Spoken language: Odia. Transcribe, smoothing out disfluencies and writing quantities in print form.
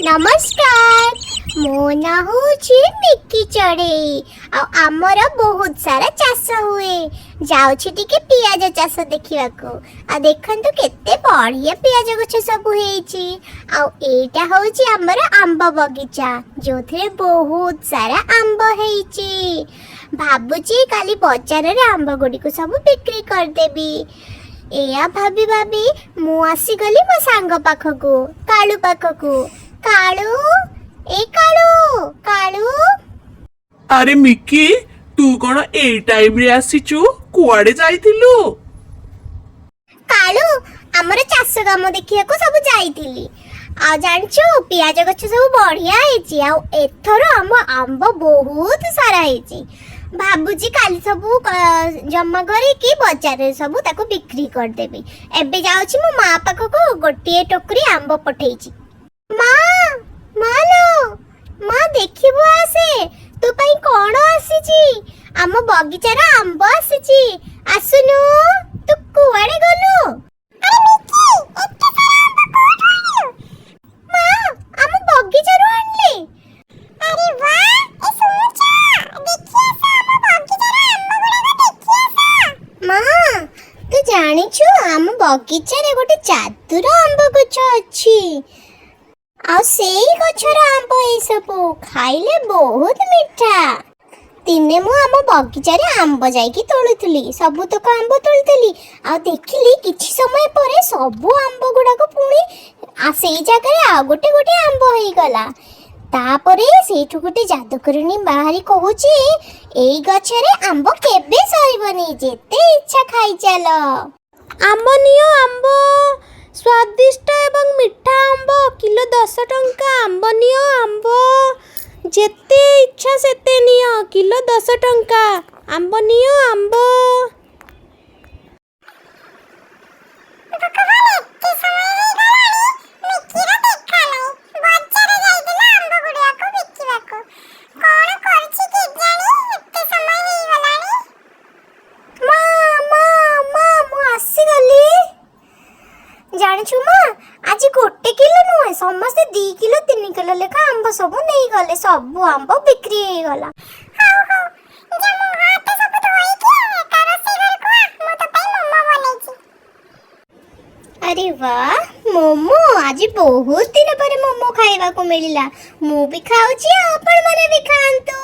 ନମସ୍କାର, ମୋ ନାଁ ହଉଛି ମିକି ଚଢ଼େଇ ଆଉ ଆମର ବହୁତ ସାରା ଚାଷ ହୁଏ। ଯାଉଛି ଟିକେ ପିଆଜ ଚାଷ ଦେଖିବାକୁ। ଆଉ ଦେଖନ୍ତୁ, କେତେ ବଢ଼ିଆ ପିଆଜ ଗଛ ସବୁ ହେଇଛି। ଆଉ ଏଇଟା ହଉଛି ଆମର ଆମ୍ବ ବଗିଚା, ଯୋଉଥିରେ ବହୁତ ସାରା ଆମ୍ବ ହେଇଛି। ଭାବୁଛି କାଲି ବଜାରରେ ଆମ୍ବ ଗୁଡ଼ିକୁ ସବୁ ବିକ୍ରି କରିଦେବି। ଏଇଆ ଭାବି ଭାବି ମୁଁ ଆସିଗଲି ମୋ ସାଙ୍ଗ ପାଖକୁ, କାଳୁ ପାଖକୁ। କାଳୁ, ଏ କାଳୁ, କାଳୁ! ଆରେ ମିକି, ତୁ କଣ ଏଇ ଟାଇମରେ ଆସିଛୁ? କୁଆଡେ ଯାଇଥିଲୁ? କାଳୁ, ଆମର ଚାଷ କାମ ଦେଖିବାକୁ ସବୁ ଯାଇଥିଲି। ଆଉ ଜାଣିଛୁ, ପିଆଜ ଗଛ ସବୁ ବଢିଆ ହେଇଛି ଆଉ ଏଥର ଆମ ଆମ୍ବ ବହୁତ ସାରା ହେଇଛି। ଭାବୁଛି କାଲି ସବୁ ଜମା କରିକି ବଜାରରେ ସବୁ ତାକୁ ବିକ୍ରି କରିଦେବି। ଏବେ ଯାଉଛି ମୋ ମା ପାଖକୁ, ଗୋଟିଏ ଟୋକରି ଆମ୍ବ ପଠେଇଛି। ମା, ମା ଲୋ ମା, ଦେଖିବୁ ଆସେ, ତୋ ପାଇଁ କଣ ଆସିଛି। ଆମ ବଗିଚାର ଆମ୍ବ ଆସିଛି, ଆସୁନୁ। ତୁ କୁଆଡେ ଗଲୁ? ମା, ଆମ ବଗିଚାରୁ ଆଣିଲି। ଆରେ ବାଃ! ଏ ଶୁଣୁଛ, ଦେଖି ଆସ, ଆମ ବଗିଚାର ଆମ୍ବ ଗୁଡାକ ଦେଖି ଆସ। ମା, ତୁ ଜାଣିଛୁ, ଆମ ବଗିଚାରେ ଗୋଟେ ଯାଦୁର ଆମ୍ବ ଗଛ ଅଛି ଆଉ ସେଇ ଗଛର ଆମ୍ବ ଏସବୁ ଖାଇଲେ ବହୁତ ମିଠା। ଦିନେ ମୁଁ ଆମ ବଗିଚାରେ ଆମ୍ବ ଯାଇକି ତୋଳୁଥିଲି, ସବୁତକ ଆମ୍ବ ତୋଳୁଥିଲି ଆଉ ଦେଖିଲି କିଛି ସମୟ ପରେ ସବୁ ଆମ୍ବ ଗୁଡାକ ପୁଣି ସେଇ ଜାଗାରେ ଆଉ ଗୋଟେ ଗୋଟେ ଆମ୍ବ ହେଇଗଲା। ତାପରେ ସେଇଠୁ ଗୋଟେ ଯାଦୁକରଣୀ ବାହାରି କହୁଛି, ଏଇ ଗଛରେ ଆମ୍ବ କେବେ ସରିବନି, ଯେତେ ଇଚ୍ଛା ଖାଇ ଚାଲ। ଆମ୍ବ ନିଅ ଆମ୍ବ, ସ୍ୱାଦିଷ୍ଟ ଏବଂ ମିଠା ଆମ୍ବ, କିଲୋ 10 ଟଙ୍କା। ଆମ୍ବ ନିଅ ଆମ୍ବ, ଯେତେ ଇଚ୍ଛା ସେତେ ନିଅ, କିଲୋ 10 ଟଙ୍କା। ଆମ୍ବ ନିଅ ଆମ୍ବ। ଏତେ ସମୟ ହେଇଗଲାଣି, ମିକିର ଦେଖା ନାହିଁ। ବଜାର ଯାଇଥିଲା ଆମ୍ବ ଗୁଡିଆକୁ ବିକିବାକୁ। କଣ କରୁଛି କେଜାଣି? ଏତେ ସମୟ ହେଇଗଲାଣି। ମା, ମା, ମା, ମୁଁ ଆସିଗଲି। ଜାଣିଛୁ ମା, ଆଜି 1 କିଲୋ ନୁହେଁ, ସମସ୍ତେ 2 କିଲୋ 3 କିଲୋ ଲେଖା ଆମ୍ବ ସବୁ ନେଇଗଲେ। ସବୁ ଆମ୍ବ ବିକ୍ରି ହେଇଗଲା। ହଉ ହଉ, ଯା, ମୁହଁ ହାତ ସବୁ ଧୋଇକି ରୋଷେଇ ଘରକୁ ଆ, ମୁଁ ତୋ ପାଇଁ ମୋମୋ ବନେଇଛି। ଆରେ ବାଃ, ମୋମୋ! ଆଜି ବହୁତ ଦିନ ପରେ ମୋମୋ ଖାଇବାକୁ ମିଳିଲା। ମୁଁ ବି ଖାଉଛି ଆଉ ଆପଣମାନେ ବି ଖାଆନ୍ତୁ।